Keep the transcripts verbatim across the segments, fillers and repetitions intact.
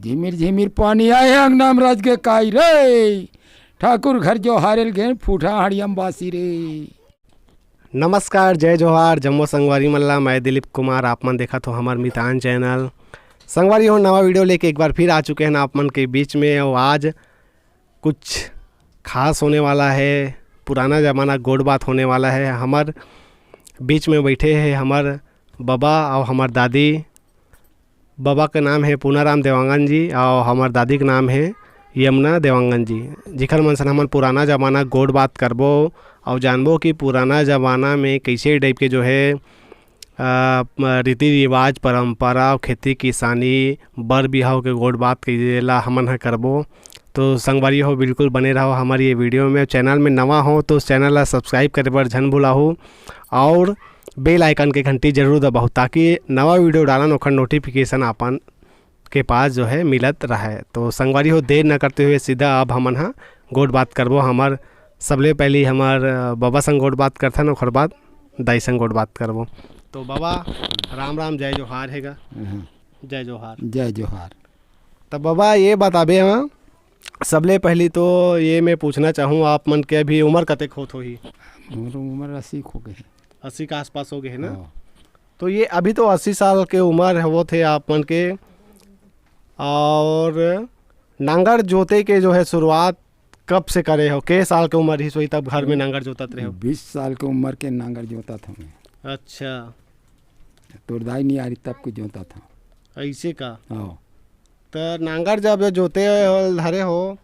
झिमिर झिमिर पानी आए अंगना म रच गे काई रे, ठाकुर घर जोहारे ल गेन फूटा हड़ियम बासी रे। नमस्कार, जय जोहार, जम्मो संगवारी मन ला। मैं दिलीप कुमार, आप मन देखत हो हमर मितान चैनल। संगवारी हो, नवा वीडियो लेके एक बार फिर आ चुके हैं आप मन के बीच में। और आज कुछ खास होने वाला है, पुराना जमाना गोठ बात होने वाला है। हमर बीच में बैठे हैं हमर बबा और हमर दादी। बबा के नाम है पूनाराम देवांगन जी और हमर दादी के नाम है यमुना देवांगन जी, जिखर मन सन हमन पुराना जमाना गोठ बात करबो और जानबो कि पुराना जमाना में कैसे टाइप के जो है, अ, म-, रीति रिवाज, परंपरा, खेती किसानी, बर बिहाव के गोठ बात कइसे ला हमन ह करबो। तो संगवारी हो, बिल्कुल बने रहो हमारी ये वीडियो में। चैनल में नवा हो तो चैनल ला सब्सक्राइब करे बर झन भुलाहू और बेल आइकन के घंटी जरूर दबाहू, ताकि नवा वीडियो डालन ओखर नोटिफिकेशन अपन के पास जो है मिलत रहे। तो संगवारी हो, देर न करते हुए सीधा अब हमन ह गोठ बात करबो। हमर सबले पहली हमर, अ, बबा संग गोठ बात करथन, ओखर बाद दाई संग गोठ बात करबो। तो बबा, राम राम, जय जोहार हे गा। हम्म। जय जोहार। जय जोहार। त बबा, ये बताबे, हाँ, सबले पहली तो ये मैं पूछना चाहूँ, आप मन के अभी उम्र कतेक होत होही? मोर उम्र अस्सी हो गए हे। अस्सी के आसपास हो गए हे ना? हाँ। तो ये अभी तो अस्सी साल के उम्र होत हे आप मन के, और नांगर जोते के जो है शुरुआत कब से करे हो? के साल के उम्र रहिस होही तब घर में नांगर जोतत रहे हो? बीस साल के उम्र के नांगर जोतत हूँ मैं। अच्छा। तोर दाई नहीं आ रही तब के जोतत हूँ। ऐसे का? हाँ। त नांगर जब जोते हो, धरे हो,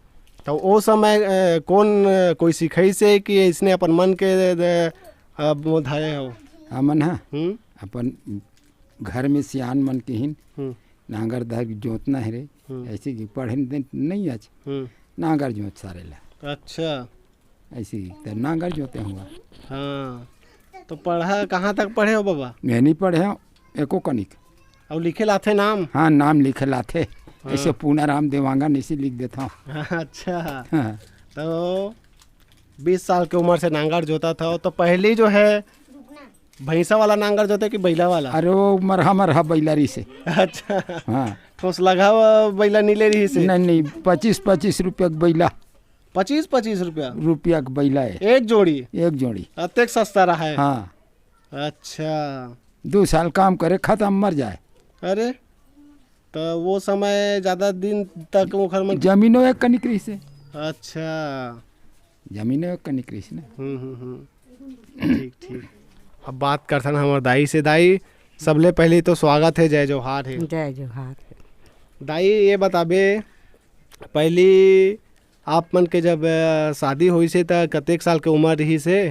तो ओ समय, अ, कौन, अ, कोई सिखाइस हे कि इसने अपन मन के, अ, अब वो धरे हो? हमन ह हम्म? अपन घर में सियान मन किहिन, हम्म। नांगर धर के जोतना हे रे, हम्म। ऐसे कि पढ़े न-, नहीं आज, हम्म। नांगर जोत सारे ला। अच्छा। ऐसे ही, त नांगर जोते हुआ। हाँ, तो पढ़ा, कहाँ तक पढ़े हो बबा? मैं नहीं पढ़े हूँ, एको कनिक। अउ लिखे लाथे नाम? हाँ, नाम लिखे लाथे। हाँ। ऐसे पूनाराम देवांगन ऐसे लिख देता हूँ। अच्छा। हाँ। तो बीस साल के उम्र से नांगर जोतत हो, तो पहली जो है भैंसा वाला नांगर जोते कि बैला वाला? अरे, वो मरहा मरहा बैला रहिस हे। अच्छा। हाँ। ठोस लगा हुआ बैला नीले रहिस हे? नहीं, नहीं, पच्चीस पच्चीस रुपया के बैला। पच्चीस पच्चीस रुपया? रुपया के बैला हे। एक जोड़ी? एक जोड़ी। अतेक सस्ता रहा है? हाँ। अच्छा। दो साल काम करे, खत्म, मर जाए। अरे, तो वो समय ज्यादा दिन तक ओखर मन जमीनो एक कनिक रहिस हे। अच्छा। जमीनो एक कनिक रहिस हे ना। हम्म, हम्म, हम्म। ठीक, ठीक। अब बात करथन हमर दाई से। दाई, सबले पहली तो स्वागत है, जय जोहार है। जय जोहार। दाई, ये बताबे, पहली आप मन के जब, अ, शादी होइस हे, त कतेक साल के उम्र रहिस हे?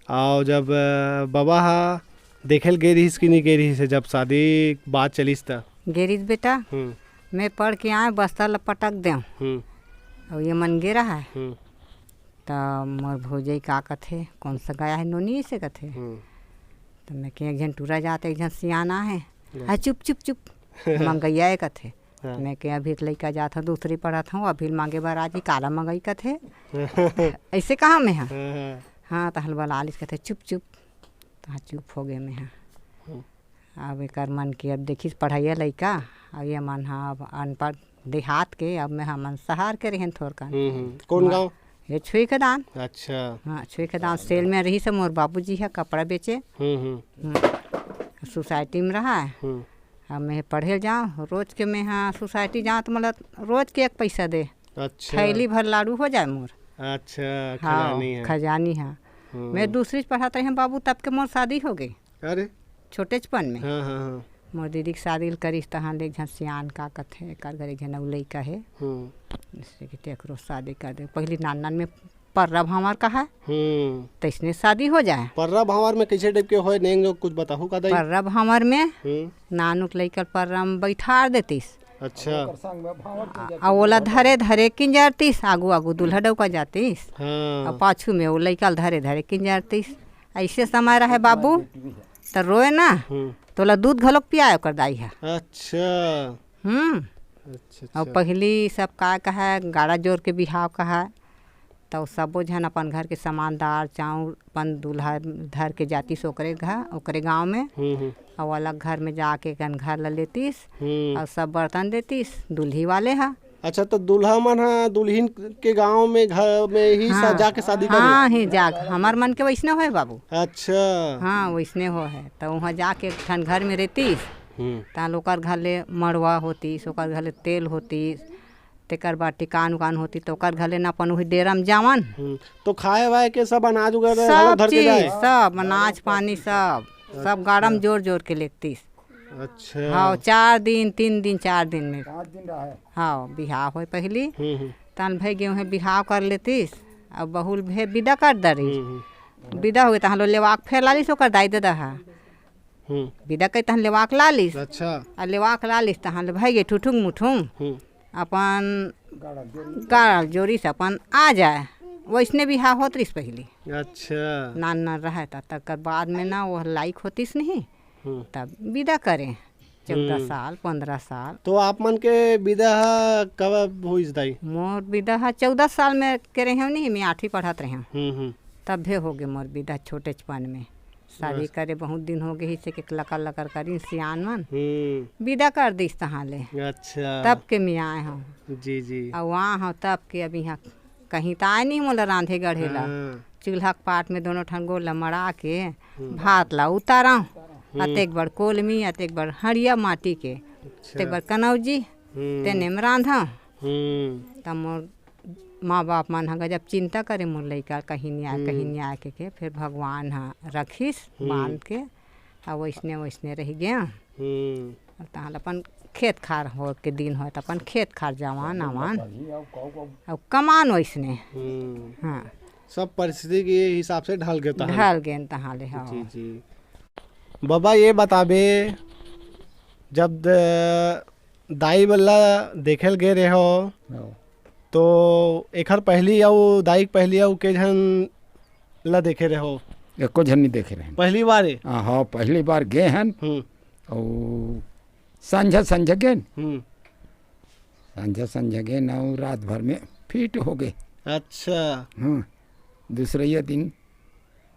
अउ जब, अ, बबा ह देखे ल गे रहिस कि नहीं गे रहिस हे, जब शादी बात चलिस त? गे रहिस बेटा, हम्म। मैं पढ़ के आए, बस्ता ल पटक देव। हम्म। अउ ये मन गे रहा है। हम्म। त मोर भौजई का कथे, कौन सा गया है नोनी से कथे। हम्म। त मैं के एक झन टूरा जात, एक झन सियान आहे। हम्म। हाँ, चुप, चुप, चुप। मंगैया है कथे। हाँ। मैं के अभी एक लइका जात हूँ, दूसरी पढ़त हूँ, अभी मांगे बर आज ही काला मंगई कथे। ऐसे कहा मैं हा? हाँ, हाँ। हाँ, तहन बला लिस कथे, "चुप, चुप।" तहाँ चुप हो गए मैं हा। हम्म। अब एकर मन के अब देखिस पढ़ैया लइका, अब ये मन हा अब अनपढ़ देहात के, अब मैं हा मन शहर के रहेन थोरकन। हम्म, हम्म। कौन गाँव? ये छुई के दान। अच्छा। हाँ, छुई के दान सेल में रहिस हे मोर बाबूजी हा, कपड़ा बेचे। हम्म, हम्म। हम्म। सोसाइटी में रहा है। हम्म। अब मैं पढ़े जाओ, रोज के मैं हा सोसाइटी जाओ तो मतलब रोज के एक पैसा दे। अच्छा। थैली भर लाडू हो जाए मोर। अच्छा, हाँ, खजानी है। खजानी है। हम्म। मैं दूसरी पढ़त रहे बाबू, तब के मोर शादी हो गई। अरे। छोटेचपन में। हाँ, हाँ, हाँ। मोर दीदी के शादी ल करिस, तहाँ ले एक झन सियान का कथे, एकर घर एक झन अउ लइका हे। हम्म। जैसे कि तेकरो शादी कर दे। पहली नान नान में पर्रा भांवर कहा, हम्म। तैसने शादी हो जाए। पर्रा भांवर में कैसे टाइप के होए, नेंग जो कुछ बताहू का दाई? पर्रा भांवर में हम्म। नानुक लइका ल पर्रा में बैठार देतिस। अच्छा। आ, आ ओला धरे धरे किंजरतिस, आगू आगू दूल्हा डौका जातिस। हाँ। आ पाछू में वो लइका ल धरे धरे किंजरतिस। ऐसे समय रहे बाबू, त रोए ना, हम्म। तोला दूध घलोक पियाए ओकर दाई हा। अच्छा। हम्म। अच्छा, और अच्छा। पहली सब का कहा, गाड़ा जोर के बिहाव कहा, तउ सबो झन अपन घर के सामान, दार, चाउर, अपन दूल्हा धर के जातिस ओकरे घर, ओकरे गाँव में। हम्म, हम्म। अउ अलग घर में जाके एकन घर ला लेतिस, हम्म। अउ सब बर्तन देतिस दुल्ही वाले हा। अच्छा, तो दूल्हा मन हा दुल्हिन के गाँव में, घर में ही सा-, हाँ। जाके शादी करे? हाँ, ही जा, हमर मन के वैसने होय बाबू। अच्छा। हाँ, वैसने होय हे। तो वहाँ जाके एक ठन घर में रहतिस, हम्म। ताल ओकर घर ले मड़वा होतिस, ओकर घर ले तेल होतिस, तेकर बाद टिकान उकान होतिस, तो ओकर घर ले न अपन वही डेरा में जावन। हम्म। तो खाए वाए के सब अनाज वगैरह सब घलो धर के चीज, जाए? सब अनाज पानी, सब, सब गाड़ा में जोर जोर के लेतिस। अच्छा। हाँ, चार दिन, तीन दिन, चार दिन में। पाँच दिन रहे। हाँ, बिहाव होय पहिली। हम्म, हम्म। तहन भई गेहूँ बिहाव कर लेतिस, अब बहू ल भे विदा कर डरिस। हम्म, हम्म। विदा होगे, तहन लो लेवाक फेर लालिस ओकर दाई ददा हा। हम्म। विदा करी तहन लेवाक लालिस। अच्छा। आ लेवाक लालिस, तहन ले भई गे ठुठुंग मुठुंग। हम्म। अपन गाड़ा जोरी से अपन आ जाए। वैसने बिहाव होत रहिस पहिली। अच्छा। नान नान रहे त, तकर बाद में ना वो लायक होतिस नहीं। हम्म। तब विदा करे। चौदह हम्म। साल, पन्द्रह साल। तो आप मन के विदा ह कब होइस दाई? मोर विदा ह चौदह साल में करे हूँ नहीं, मैं आठवीं पढ़त रहे हूँ। हम्म, हम्म। तब भे होगे मोर विदा छोटेचपन में। शादी बस। करे बहुत दिन होगे ही से के लकर लकर करिन सियान मन। हम्म। विदा कर दिस तहाँ ले। अच्छा। तब के मैं आए हूँ। जी, जी। अउ वहाँ हूँ तब के अब यहाँ कहीं त आए नहीं मोला रांधे गढ़े ला। हाँ। चूल्हा के पाट में दोनों ठन गोल ला मड़ा के हम्म। भात ला उतारव। हम्म। अतेक बड़ कोलमी, अतेक बड़ हड़िया माटी के, अच्छा। अतेक बड़ कनौजी, हम्म। तेने में रांधव। हम्म। त मोर माँ बाप मन ह गजब चिंता करे मोर लइका कहीं नहीं आए, हम्म। कहीं नहीं आए के, के। फिर भगवान ह रखिस हम्म। बांध के, अउ वैसने वैसने रह गया। हम्म। अउ तहाँ ले अपन खेत खार हो के दिन होय त अपन खेत खार जावन आवन। अउ कमान वैसने। हम्म। हाँ। सब परिस्थिति के हिसाब से ढल गए तहाँ। ढल गए तहाँ ले, हाँ। जी, जी। बाबा, ये बताबे, जब द-, दाई बल्ला देखे ल गे रहे हो, हाँ। तो एखर पहली अउ दाई के पहली अउ के झन ला देखे रहे हो? एको झन नहीं देखे रहे। पहली बार है? हाँ, हाँ, पहली बार गए हन। हम्म। अउ संझा, संझा गेन। हम्म। संझा, संझा गेन अउ रात भर में फिट हो गए। अच्छा। हाँ, दूसरइया दिन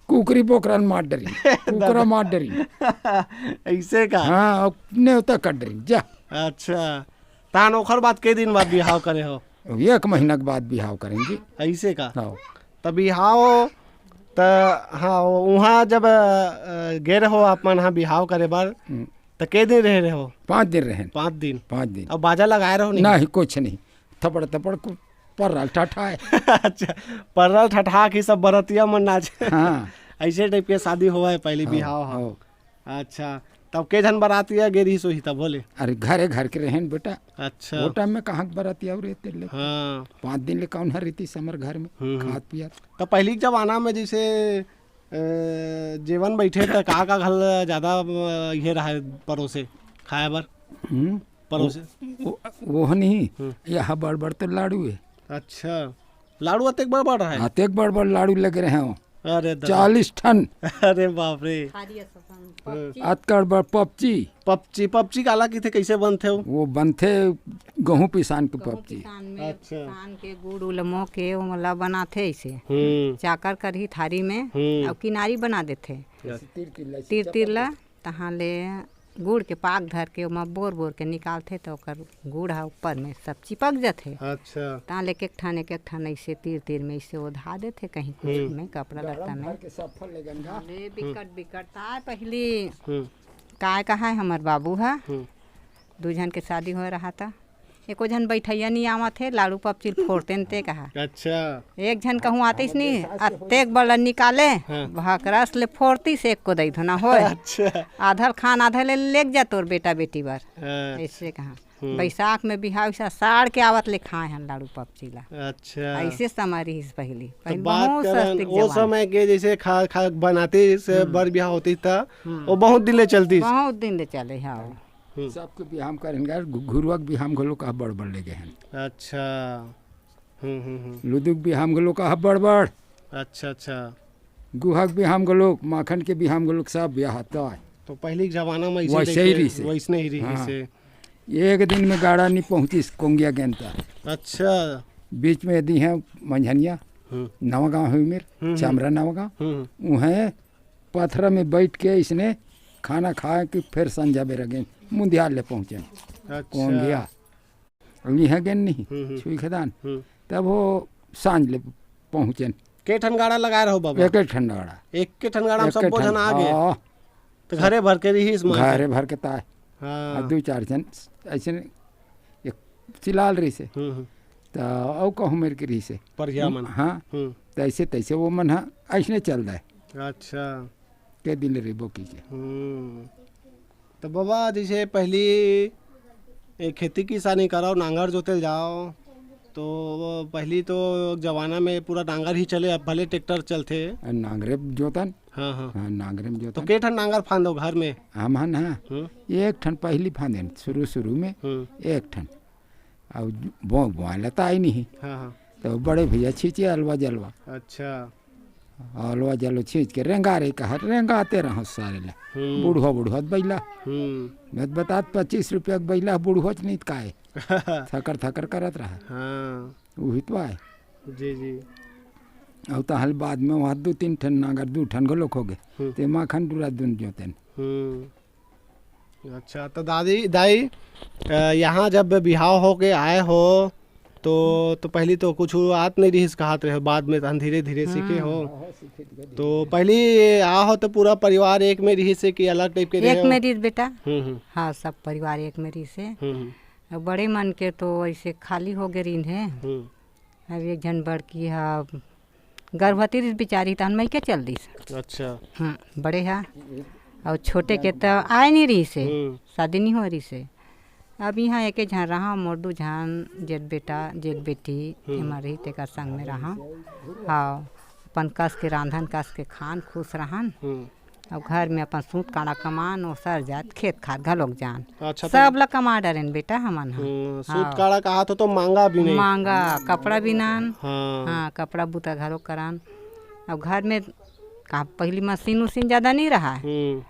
कुकरी बोकरा ल मार डरी, कुकरा मार डरी। ऐसे का? हाँ, अउ नेवता कर डरी, जा। अच्छा, तहन ओखर बाद के दिन बाद बिहाव करे हो? एक महीना के बाद बिहाव करेंगे। ऐसे का? हाँ। त बिहाव, त हाँ, वहाँ जब, अ, गे रहो आप मन हाँ बिहाव करे बर, हम्म। त के दिन रहे रहो? पाँच दिन रहेन। पाँच दिन? पाँच दिन। अब बाजा लगाए रहो नहीं? नहीं, कुछ नहीं। थपड़ थपड़ कु-, पर्रा ल ठठाए। अच्छा, पर्रा ल ठठा के सब बरतिया मन नाचे। हाँ। ऐसे टाइप के शादी होवय पहली हाँ, बिहाव ह। हाँ। अच्छा, तब के झन बरातिया गे रहिस होही तब होले? अरे घरे घर के रहेन बेटा। अच्छा। वो टाइम में कहाँ के बरातिया रहते ले? हाँ। पाँच दिन ले कौन हर रहितिस हमर घर में, हम्म, हम्म। खात पियत। तब पहली के जमाना में जैसे अ, जेवन बैठे त का, का घल ज्यादा, अ, ये रहा है परोसे, खाए बर? हम्म। परोसे? वो, वो, वो नहीं, हम्म। यहाँ बड़ बड़ तो लाड़ू है। अच्छा, लाड़ू अतेक बड़ बड़ रहा है? अतेक बड़ बड़ लाड़ू लगे रहे हो। अरे दादा। चालीस ठन। अरे बाप रे। हम्म। अतकड़ बड़ पपची। पपची, पपची काला किथे, कैसे बनथे वो? वो बनथे गहूँ पिसान के गहूँ पपची। पिसान में अच्छा। पिसान के गुड़ उलमो के ओला बनाथे ऐसे। हम्म। चाकर करही थारी में हम्म। अउ किनारी बना देथे। अच्छा। तीर तीर ला, तहाँ ले गुड़ के पाक धर के ओमा बोर बोर के निकालथे, त ओकर गुड़ ह ऊपर में सब चिपक जथे। अच्छा। तहाँ ले एक एक ठन, एक एक ठन ऐसे तीर तीर में ऐसे ओधा देथे कहीं कुछ हम्म। में, कपड़ा लत्ता में। ले बिकट बिकट ताय पहली हम्म। काय कहा है हमर बाबू ह, हम्म। दू झन के शादी होय रहा त एको झन बैठैया नहीं आवत हे, लाड़ू पपचिल फोड़ते न ते कहा। अच्छा। एक झन कहूँ आतिस नहीं, अतेक बड़ निकाले, हाँ। भकरस ले फोड़तिस, एक को दई धो ना होय। अच्छा। आधल खान आधे ले लेग जा तोर बेटा बेटी बर। अच्छा। ऐसे कहा। हम्म। बैसाख में बिहाव से साड़ के आवत ले खाए हन लाड़ू पपचिला। अच्छा। ऐसे समय रहिस पहली। तो पहली बात बहुत करन, सस्ती वो जमाना। समय के जैसे खा, खा बनाते से हम्म। बर बिहाव होती था, हम्म। वो बहुत दिन ले चलती। बहुत दिन ले चले, हाँ। हम्म। सबके बिहाव करेन गा, घु-, घुरुआ के बिहाव घलो कहा बड़ बड़ ले गए हन। अच्छा। हम्म, हम्म, हम्म। लुदुक बिहाव घलो कहा बड़ बड़। अच्छा, अच्छा। गुहा के बिहाव घलो, माखन के बिहाव घलो सब बिहाव होता है। तो पहली के जमाना में ऐसे वैसे ही देखे, रहिसे। वैसने ही रहिसे। हाँ। एक दिन में गाड़ा नहीं पहुँचिस कोंगिया गेंद का। अच्छा। बीच में दी हैं मंझनिया। हम्म। नवा गाँव हे मेर, हम्म, हम्म। चामरा नवा गाँव। हम्म, हम्म। उहें पथरा में बैठ के इसने खाना खा के फेर संझा बेरा गेन, मुंदियाल ले पहुँचेन। अच्छा। कोंगिया। अउ इहाँ गेन नहीं, हम्म, हम्म। छुई खदान। हम्म। तब वो सांझ ले पहुँचेन। के ठन गाड़ा लगाए रहो बाबा? एक, एक ठन गाड़ा। एक के ठन गाड़ा में एक, एक सब्बो ठन, झन आ गे। हाँ। तो घरे भर के रिहिस मांझी। घरे भर के ताय। हाँ। अउ दू चार झन अइसे एक चिलाल रहिसे। हम्म, हम्म। त अउ कहूँ मेर के रहिसे। परिया मन। हाँ। हम्म। तइसे, तइसे वो मन ह अइसने चल दे। अच्छा। के दिन ले रहिबो की के। हम्म। तो बाबा, जइसे पहिली ए, खेती किसानी करव, नांगर जोते ल जाव, तो वो पहिली तो जमाना में पूरा नांगर ही चले, अब भले ट्रैक्टर चलथे। अ, नांगरे जोतन। हाँ, हाँ। हाँ, नांगरे में तो जोतन। के ठन नांगर फांदव घर में? हम हन, हाँ। हम्म। एक ठन पहिली फांदेन, शुरू, शुरू में हम्म। एक ठन। अउ बो-, बोआए ला त आय नहीं। हाँ, हाँ। तो बड़े भैया छींचे अलवा जलवा। अच्छा। अलवा जलवा छींच के रेंगा रे कहा, रेंगाते रहो सारे ला। हम्म। बुढ़वा, बुढ़वा त बैला। हम्म। मैं त बतात पच्चीस रुपया के बैला, बुढ़वा च नहीं त काय। थकर, थकर करत रहा। हाँ। उही तो आय। जी, जी। अउ तहल बाद में वहाँ दू तीन ठन नांगर, दू ठन घलोक हो गे। हम्म। ते माखन डूरा दुन जोतेन। हम्म। अच्छा, तो दादी, दाई, अ, यहाँ जब बिहाव होके आए हो, तो, तो पहिली तो कुछ आत नहीं रिहिस, कहत रहे, बाद में तहन धीरे-धीरे सीखे हो। हम्म। तो पहिली आ हो तो पूरा परिवार एक में रिहिस हे कि अलग टाइप के रहे एक हो? में रिहिस बेटा। हम्म, हम्म। हाँ, सब परिवार एक में रिहिस हे। हम्म, हम्म। अब बड़े मन के तो ऐसे खाली हो गे रिहिन हे। हम्म। अब एक झन बड़की ह गर्भवती रिहिस बिचारी, तहन मइके चल दिस। अच्छा। हम्म, बड़े ह। अउ छोटे के त आए नहीं रिहिस हे, हम्म। शादी नहीं हो रिहिस हे। अब इहाँ एके झन रहा, मोर दू झन, जेठ बेटा, जेठ बेटी, हम्म। एमा रही, तेकर संग में रहा। हाँ, अपन कस के रांधन, कस के खान, खुश रहन। हम्म। अउ घर में अपन सूत काड़ा कमान, ओसर जात, खेत खार घलोक जान। अच्छा, तो सब ला कमा डरेन बेटा हमन ह। हम्म, सूत हाँ। काड़ा कहा तो, तो मांगा भी नहीं। मांगा, कपड़ा बिनान। हाँ। हाँ, कपड़ा बूता घलोक करान। अब घर में का पहिली मशीन उशीन ज्यादा नहीं रहा। हम्म।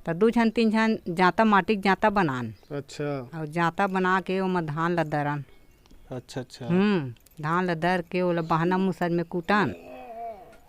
त दू झन तीन झन जांता, माटी के जांता बनान। अच्छा। अउ जांता बना के ओमा धान ला दरन। अच्छा, अच्छा। हम्म, धान ला दर के ओला बहना मुसर में कूटन,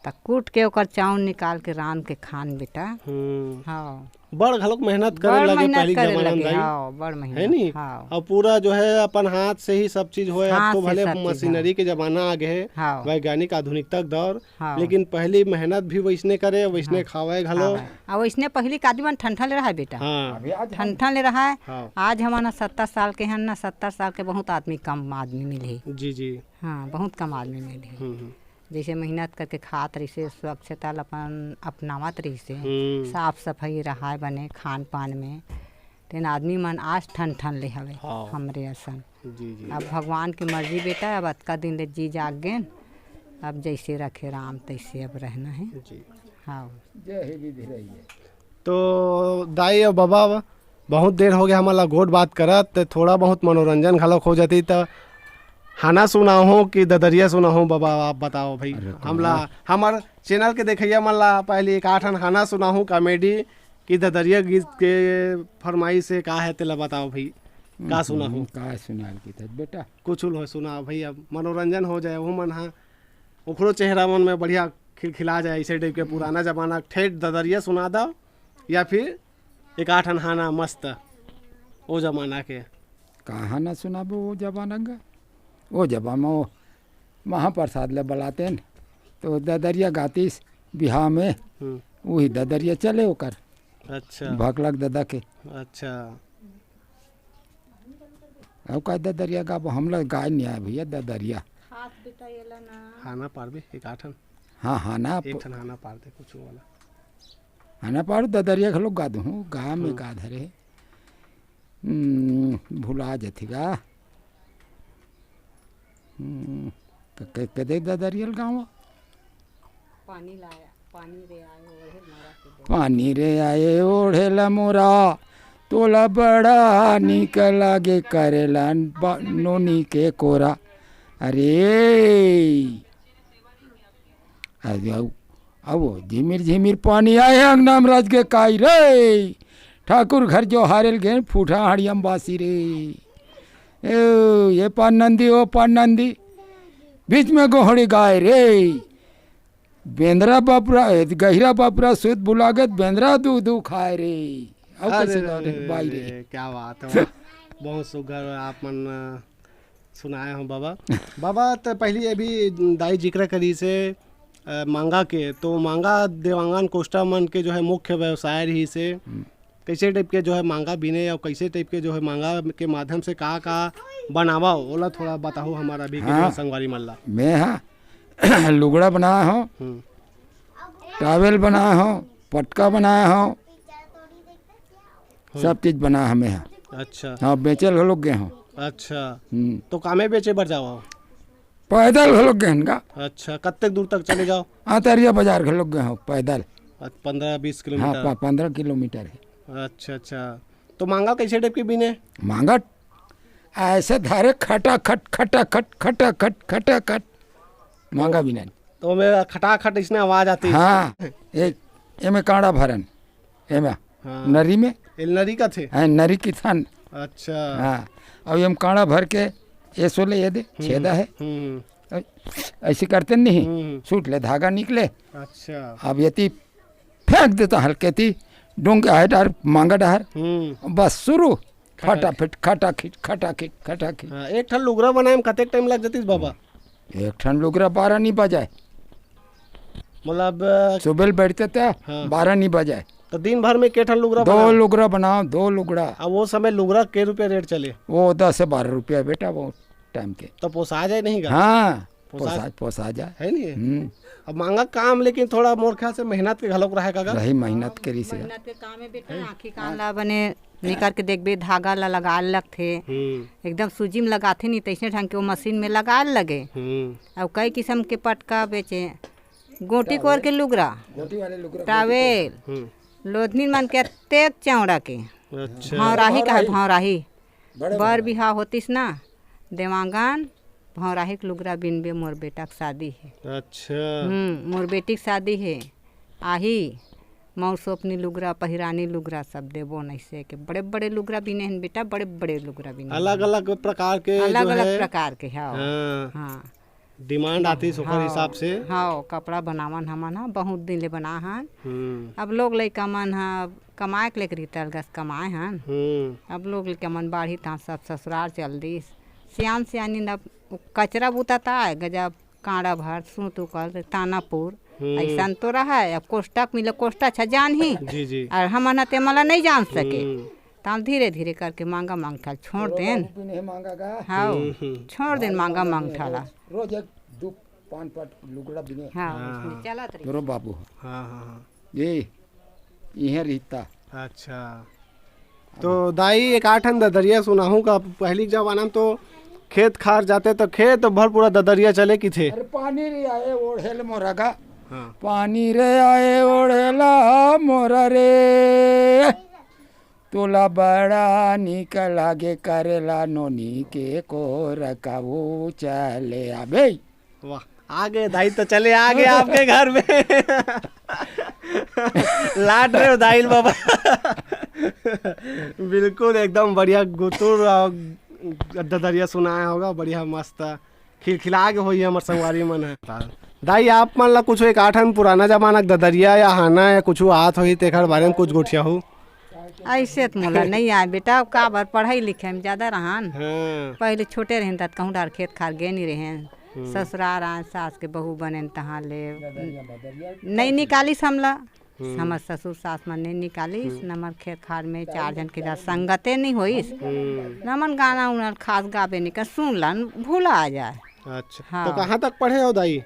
त कूट के ओकर चाउर निकाल के रांध के खान बेटा। हम्म। हाँ। बड़ घलोक मेहनत करे बड़ लगे मेहनत पहिली के करे जमाना में लगे, दाई। हाँ, बड़ मेहनत, है नी? हाँ। अउ पूरा जो है अपन हाथ से ही सब चीज होए। अब हाथ तो से भले सब चीज, मशीनरी हाँ। के जमाना आ गे हे, हाँ। वैज्ञानिक आधुनिकता के दौर, हाँ। लेकिन पहिली मेहनत भी वइसने करे, वइसने हाँ। खावे घलो। खावे। अउ वइसने पहिली के आदमी मन ठंठा ले रहा हे बेटा। हाँ। ठंठा ले रहा हे। हाँ। आज हमन ह सत्तर साल के हन ना, सत्तर साल के बहुत आदमी, कम आदमी मिलही। जी, जी। हाँ, बहुत कम आदमी मिलही। हम्म, हम्म। जइसे मेहनत करके खात रहिसे, स्वच्छता ल अपन अपनावत रहिसे, हम्म। साफ सफाई रहाय बने खान पान में, तेन आदमी मन आज ठन ठन ले हवे हाँ। हमरे असन। जी, जी। अब भगवान के मर्जी बेटा, अब अतका दिन ले जी जाग गेन, अब जइसे रखे राम तइसे अब रहना हे। जी। हाँ। जय हे विधि रहिए। तो दाई अउ बबा, बहुत देर हो गया हमन ला गोठ बात करत, त थोड़ा बहुत मनोरंजन घलोक हो जाती। त हाना सुनाहूँ कि ददरिया सुनाहूँ बबा, आप बताओ भाई। अरे हमला, कहाँ? हमर चैनल के देखइया मन ला पहले एक आठ हाना सुनाहूँ कॉमेडी कि ददरिया गीत के फरमाइश हे का हे, तेला बताओ भाई, का हम्म, सुनाहूँ? का सुनाल की था बेटा? कुछ हो सुनाओ भाई, अब मनोरंजन हो जाए, वो मन हा, ओकरो चेहरा मन में बढ़िया खिलखिला जाए, ऐसे टाइप के पुराना जमाना ठेठ ददरिया सुना दो, या फिर एक आठ हाना मस्त ओ जमाना के। कहाँ ना सुनाबो ओ जमाना का? ओ जमाना में ओ महाप्रसाद ले बलातेन, तो ददरिया गातिस बिहाव में, हम्म। वही ददरिया चले ओकर। अच्छा। भकलक ददा के। अच्छा। अउ का ददरिया गाबो, हमला गाय नहीं आए भैया ददरिया। हाथ बेटा येला ना। हाना पारबे, एक आठन। हाँ, हाना एक प- ठन हाना पार दे, कुछ वाला। हाना पारू ददरिया घलो गा दूँ, गा में हम्म। का धरे। हम्म, भुला जथे गा। हम्म, क-, क-, कदे ददरियल गाँव? पानी लाया, पानी रे आए ओढ़े मोरा के डोरा। पानी रे आए ओढ़े ला मोरा, तोला बड़ा नीक लागे करेला बा-, नोनी के कोरा। अरे, अरे, आओ, आओ, झिमिर झिमिर पानी आए अंगना में रच के काई रे। ठाकुर घर जो हारेल गेन फूटा हाड़ियम बासी रे। ए, ये पार नंदी, ओ पार नंदी। बीच में गोहड़ी गाय रे, बेंदरा बापरा, ए, गहिरा बापरा सुत बुलागत, बेंदरा दू दू खाए रे। अउ अरे कैसे रे गाँव रे रे, बाई रे। रे, क्या बात है, वाह। बहुत सुघर आप मन, अ, सुनाए हो बाबा। बाबा, त पहली अभी दाई जिक्र करी से, अ, मांगा के, तो मांगा देवांगन कोष्टा मन के जो है मुख्य व्यवसाय रही से, हम्म। कैसे टाइप के जो है मांगा बिने, और कैसे टाइप के जो है मांगा के माध्यम से का का बनावा, ओला थोड़ा बताओ हमारा भी के हाँ। जो है संगवारी मन ला। मैं हाँ लुगड़ा बनाए हो, हम्म। टॉवेल बनाए हो, पटका बनाए हो, हम्म। सब चीज बनाए हमें हाँ। अच्छा। हाँ, बेचल घलोक गए हो। अच्छा। हम्म। तो कामे बेचे बर जावा? पैदल घलोक गए हन का। अच्छा, कत्ते दूर तक चले जाओ? आतरिया बाजार घलोक गए हो पैदल। अच्छा, पन्द्रह बीस हाँ, किलोमीटर। प-, पन्द्रह किलोमीटर है। अच्छा, अच्छा। तो मांगा कैसे टाइप के बिने? मांगा ऐसे धारे खटाखट, खटाखट, खटाखट, खटाखट। मांगा बिने। तो ओमे खटाखट इसने आवाज आती है। हाँ, ए-, एमे कांड़ा भरन, एमे हाँ। नरी में। एल नरी का थे? हाँ, नरी की थान। अच्छा। हाँ, अब एम कांड़ा भर के, ये सोले ये दे, हम्म, छेदा है। हम्म। ऐ-, ऐसे करते नहीं, हम्म। सूट ले, धागा निकले। अच्छा। अब यति फेंक देता हल्के ती, डोंगे है डहर, मांगा डहर। हम्म। बस शुरू, खटाखट। फटाफट, खटाखिट, खटाखिट, खटाखिट। हाँ, एक ठन लुगरा बनाए में कतेक टाइम लग जतिस बाबा? एक ठन लुगरा बारह नहीं बजाए। मतलब, अ, सुबह बैठते थे, हाँ। बारह नहीं बजाए। तो दिन भर में के ठन लुगरा दो बनाओ? लुगरा बनाओ, दो लुगरा। अब वो समय लुगरा के रुपया रेट चले? वो दस से बारह रुपया बेटा, वो टाइम के। तो पोसा जाए नहीं गा? हाँ, पोसा पोसा, पोसा जाए। है नहीं? हम्म। अब मांगा काम, लेकिन थोड़ा मोर ख्याल से मेहनत के घलोक रहे का गा? रही मेहनत के रही से। मेहनत के काम है बेटा, आँखी कान ला बने निकर के देखबे, धागा ला लगाए लगथे। हम्म। एकदम सूजी में लगाथे नहीं, तैसने ढंग के वो मशीन में लगाए लगे। हम्म। अब कई किस्म के पटका बेचे, गोटी कोर के लुगरा, गोटी वाले लुगरा, टॉवेल, हम्म। लोधनी मन के अतेक चौड़ा के। अच्छा। भौराही कहे, भौराही। भौराही। बड़े बर भौराही। बिहाव होतिस ना, देवांगन, भौराही के लुगरा बिनबे, मोर बेटा के शादी है। अच्छा। हम्म, मोर बेटी के शादी है, आही, मौर सोपनी लुगरा, पहिरानी लुगरा सब देबो, नइसे के बड़े बड़े लुगरा बिने हन बेटा, बड़े बड़े लुगरा बिने हन। अलग अलग प्रकार के जो अलग अलग है। प्रकार के, हाँ। हाँ। हाँ। डिमांड आतिस ओकर हाँ, हिसाब से। हाँ, कपड़ा बनावन हमन ह, बहुत दिन ले बना हन। हम्म। अब लोग लइका मन ह कमाए के लेके रहिथे, अलगस कमाए हन। हम्म। अब लोग लइका मन बाढ़ी तहाँ सब ससुराल चल दिस। सियान सियानी न कचरा बुता ता, गजब कांड़ा भर, सूत उकल, तानापुर, हम्म। अइसन तो रहय। अब कोष्टक मिले, कोष्टा अच्छा जानही। जी, जी। और हमन ह ते मला नहीं जान सके। हम्म। ताल धीरे धीरे करके मांगा मांगठा ल छोड़ तोरो देन। बाबू पीने हे मांगा का? हाँ, हम्म, हम्म। छोड़ देन मांगा मांगठा ला। रोज एक दू पान पट लुगड़ा बिने। हाँ, हाँ, उसमें हाँ। चलत रही। तोरो बाबू ह। हाँ, हाँ, हाँ। ये, इहे रिहिता। अच्छा। तो दाई, एक आठन ददरिया सुनाहूँ का? पहली के जमाना में तो खेत खार जाते तो खेत भर पूरा ददरिया चले की थे। अरे पानी रे आए ओढ़ेल मोरा गा। हाँ। पानी रे आए ओढ़ेला मोरा रे, तोला बड़ा निक लागे करेला नोनी के कोर कबू चले आबे। वाह, आ गए दाई, तो चले आ गए आपके घर में। लाट रहे हो दाई बाबा। बिल्कुल एकदम बढ़िया गुतुर और ददरिया सुनाया होगा, बढ़िया मस्त खिलखिला के होई हमर संगवारी मन है। दाई, आप मन ला कुछ एक आठन पुराना जमाना के ददरिया या हाना या कुछ आत होई, तेखर बारे में कुछ गोठिया हो? ऐसे तो मोला नहीं आए बेटा, अब काबर पढ़ाई लिखे में ज्यादा रहन। हाँ। पहले छोटे रहन तब कहूँ डार खेत खार गे नहीं रहन। हम्म। ससुराल आए, सास के बहू बने तहाँ ले नहीं निकालिस हमला। हम्म। हमर ससुर सास मन नहीं निकालिस, हम्म। हमर खेत खार में चार जन के जा संगते नहीं होइस। हम्म। नमन गाना उना खास गाबे नहीं कर, सुन लन, भूला आ जाए। अच्छा, हाँ। तो कहाँ तक पढ़े हो दाई?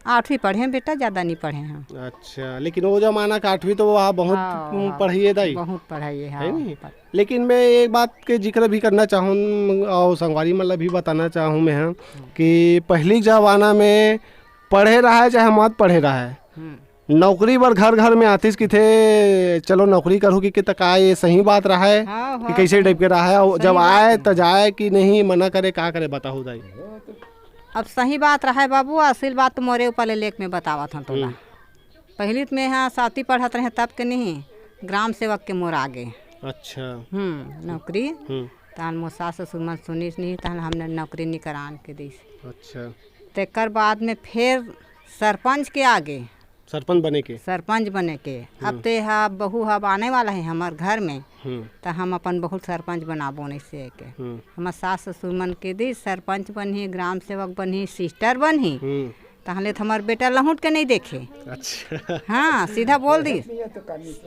आठवीं पढ़े हैं बेटा, ज्यादा नहीं पढ़े हैं। अच्छा, लेकिन वो जमाना का आठवीं तो वो आप बहुत हाँ, हाँ, पढ़िए दाई। बहुत पढ़ाई है, है हाँ, नहीं? पर लेकिन मैं एक बात के जिक्र भी करना चाहूँ और संगवारी मन ला भी बताना चाहूँ मैं, हाँ, कि पहली जमाना में पढ़े रहा है चाहे मत पढ़े रहा है, हम्म। नौकरी बर घर घर में आतिस कि थे, चलो नौकरी करूँ कि, कि त का ये सही बात रहा है हाँ, कि हाँ, कैसे सही। टाइप के रहा है, और सही जब बात आए है। त जाए कि नहीं, मना करे, का करे, बताओ दाई। अब सही बात रहा है बाबू, असल बात तो मोरे ऊपर ले लेके मैं बतावत हूँ तोला। हम्म। पहली तो मैं यहाँ साथी पढ़त रहे तब के नहीं, ग्राम सेवक के मोर आगे। अच्छा। हम्म, नौकरी। हम्म। तहन मोर सास ससुर मन सुनिस नहीं, तहन हमने नौकरी निकरान के दिस। अच्छा। तेकर बाद में फेर सरपंच के आगे, सरपंच बने के। सरपंच बने के। अब हम्म। ते ह, बहू ह अब आने वाला है हमर घर में, हम्म। त हम अपन बहू ल सरपंच बनाबो नहीं से के। हम्म। हमर सास ससुर मन के दी सरपंच बनही, ग्राम सेवक बनही, सिस्टर बनही, हम्म। तहले त हमर बेटा लहुट के नहीं देखे। अच्छा। हाँ, सीधा बोल दी,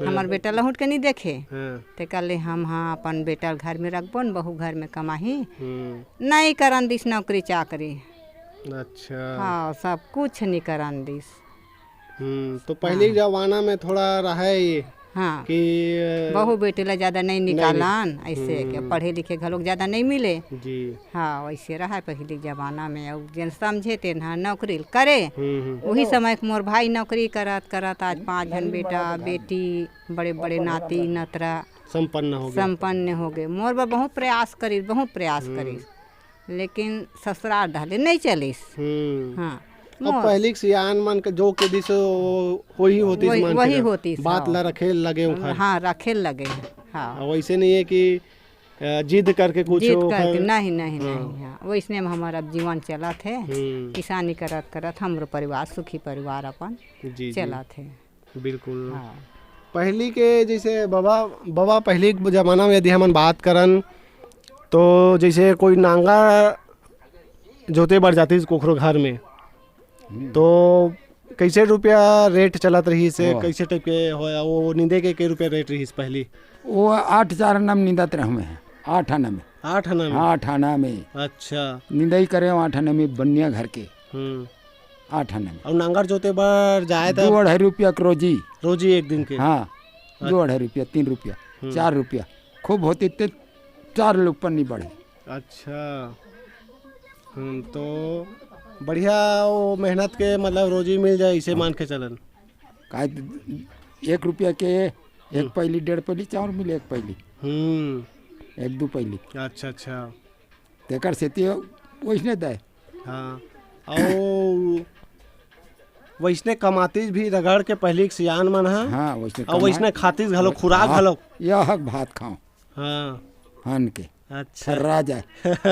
हमर बेटा लहुट के नहीं देखे। हाँ। ते कहले, हम हाँ अपन बेटा ल घर में रखबो न, बहू घर में कमाही। हम्म। नहीं करन दिस नौकरी चाकरी। अच्छा। हाँ, सब कुछ नहीं करन दिस। हम्म, तो पहले हाँ। जमाना में थोड़ा रहे ये हाँ। कि, अ, बहू बेटी ला ज्यादा नहीं नहीं, नहीं। निकालन, ऐसे के हम्म। पढ़े लिखे घलोक ज्यादा नहीं मिले। जी। हाँ, वैसे रहा पहले जमाना में, अउ जेन समझे तेन ह नौकरी करे। हम्म, हम्म। वही समय के मोर भाई नौकरी करत करत आज पांच झन बेटा बेटी, बड़े बड़े नाती नतरा संपन्न हो गए। संपन्न हो गए। मोर बर बहुत प्रयास करिस, बहुत प्रयास हम्म। करिस, लेकिन ससुराल डहले नहीं चलिस। हम्म। हाँ। अब मोर पहली के सियान मन के जो के दिस, वो, वही होतिस वही, मन के वही जब होतिस, बात हाँ। ला रखे लगे उखर। हाँ, रखे लगे। हाँ। अब वैसे नहीं है कि, अ, जिद करके कुछ जिद ओखर करके, नहीं, नहीं, हाँ। नहीं, हाँ। वैसने में हमारा अब जीवन चलत है। हम्म। किसानी करत करत हमरो परिवार, सुखी परिवार अपन जी, जी। चलत है। बिल्कुल। हाँ। पहली के जैसे बबा, बबा पहली के जमाना में यदि हमन बात करन, तो जैसे कोई नांगा जोते बर जातिस कोखरो घर में, हम्म। तो कैसे रुपया रेट चलत रहिस, हाँ। कैसे टाइप के होय, वो निंदे के, के रुपया रेट रहिस पहली? वो आठ चार आना में निंदत रहे हैं, आठ आना में। आठ आना में? आठ आना में। अच्छा। निंदाई करे आठ आना में बनिया घर के। हम्म। आठ आना में। और नांगर जोते बर जाए त दो अढ़ाई रुपया के रोजी। रोजी एक दिन के? हाँ, अच्छा। दो अढ़ाई रुपया, तीन रुपया, हम्म। चार रुपया, खूब होती ते चार ले ऊपर नहीं बढ़े। अच्छा। हम्म, तो बढ़िया वो मेहनत के मतलब रोजी मिल जाए, इसे हाँ। मान के चलन। काहे त एक रुपया के एक हम्म। पैली, डेढ़ पैली चाउर मिले, एक पैली। हम्म। एक दू पैली। अच्छा, अच्छा। तेकर सेती वैसने दे। हाँ। अउ वैसने कमातिस भी रगड़ के पहली के सियान मन ह। हाँ, वैसने अउ कमा- वैसने खातिस घलो, खुराक हाँ, घलो। यह हक भात खाओ। हाँ। हन के। अच्छा। थर्रा जाए।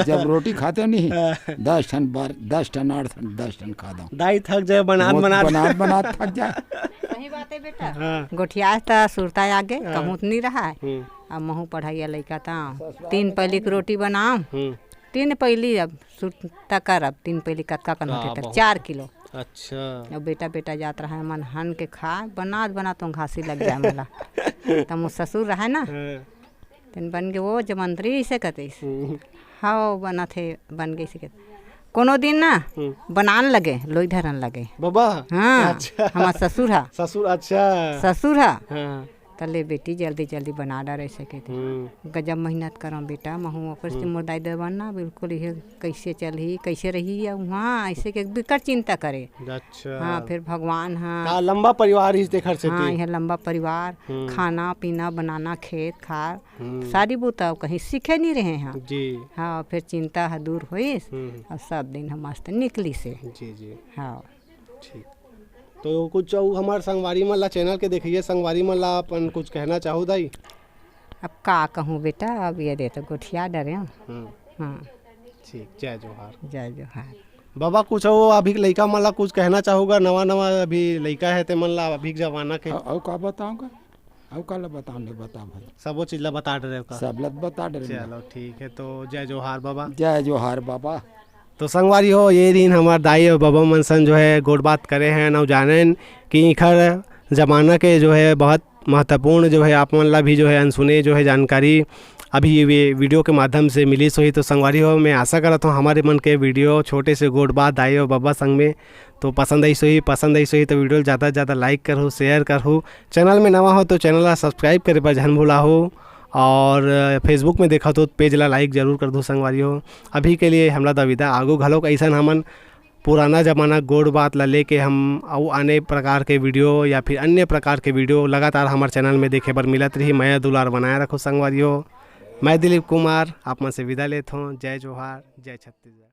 जब रोटी खाते नहीं, हाँ। दस ठन बार, दस ठन, आठ ठन, दस ठन खा दो। दाई थक जाए, बनात, वो बनात। बनात, बनात थक जाए। सही बात है बेटा। हाँ। गोठियास त सुरता आगे, हाँ। कहूँ त नहीं रहा है। हम्म। अब महू पढ़ाइया लइका त तीन पैली के रोटी बनाओ। हम्म। तीन पैली अब सुरता कर, अब तीन पैली कतका कन हाँ, होथे त बहुत। चार किलो। अच्छा। अब बेटा, बेटा जात रहा है, मन हन के खा, बनात, बनात तो घासी लग जाए मोला। त मोर ससुर रहा है ना, हाँ। तेन बन गे, वो जमंतरी इसे कतिस। हम्म। हव, बनत हे, बन गइस कहिस। कोनो दिन ना, हम्म। बनान लगे, लोई धरन लगे। बबा? हाँ, अच्छा। हमर ससुर हा। ससुर, अच्छा। ससुर हा। हाँ। त ले बेटी, जल्दी, जल्दी बना डारे, अइसे कहिथे। हम्म। गजब मेहनत करंव बेटा, महूँ ओकर से हम्म। मोर दाई ददा मन ना, बिल्कुल इहे कइसे चलही, कइसे रही, या उहाँ, अइसे के बिकट चिंता करे। अच्छा। हाँ, फिर भगवान हा। का लंबा परिवार ही तेखर सेती? हाँ, इहे लंबा परिवार, हम्म। खाना, पीना, बनाना, खेत, खार, हम्म। सारी बूता कहीं सीखे नहीं रहे हैं। जी। हाँ, फिर चिंता ह दूर होइस, हम्म। अउ सब दिन ह मस्त निकलिस हे। जी, जी। हाँ। ठीक। तो कुछ अउ हमर संगवारी मन ला, चैनल के देखइया संगवारी मन ला अपन कुछ कहना चाहू दाई? अब का कहूँ बेटा, अब ये दे तो गोठिया डरे हूँ। हम्म। हाँ। ठीक, जय जोहार। जय जोहार। बाबा, कुछ अउ अभी के लइका मन ला कुछ कहना चाहू गा? नवा नवा अभी लइका हे ते मन ला, अभी के जमाना के। अउ, अउ का बताऊँ गा? अउ काला बताओ, नहीं बता भाई। सबो चीज ला बता डरे हो का? सब ला बता डरे हो। चलो ठीक है, तो जय जोहार बाबा। जय जोहार बाबा। तो संगवारी हो, ये दिन हमार दाई और बाबा मन सन जो है गोठ बात करे हैं, अउ जानेन कि इखर जमाना के जो है बहुत महत्वपूर्ण जो है आप मन ला भी जो है अनसुने जो है जानकारी अभी ये वीडियो के माध्यम से मिलिस होही। तो संगवारी हो, मैं आशा करत हूँ हमारे मन के वीडियो छोटे से गोठ बात दाई और बाबा संग में तो पसंद आइस होही। पसंद आइस होही तो वीडियो ला ज्यादा से ज्यादा like करहु, share करहु। चैनल में नवा हो तो चैनल ला subscribe करे बर झन भुलाहू, और Facebook में देखत हो तो page ला like जरूर कर दू संगवारी हो। अभी के लिए हमला दा विदा, आगू घलोक अइसन हमन पुराना जमाना गोठ बात ला लेके हम अउ अन्य प्रकार के वीडियो या फिर अन्य प्रकार के वीडियो लगातार हमर चैनल में देखे बर मिलत रही। मया दुलार बनाए रखो संगवारी हो। मैं दिलीप कुमार आप मन से विदा लेत हों। जय जोहार, जय छत्तीसगढ़।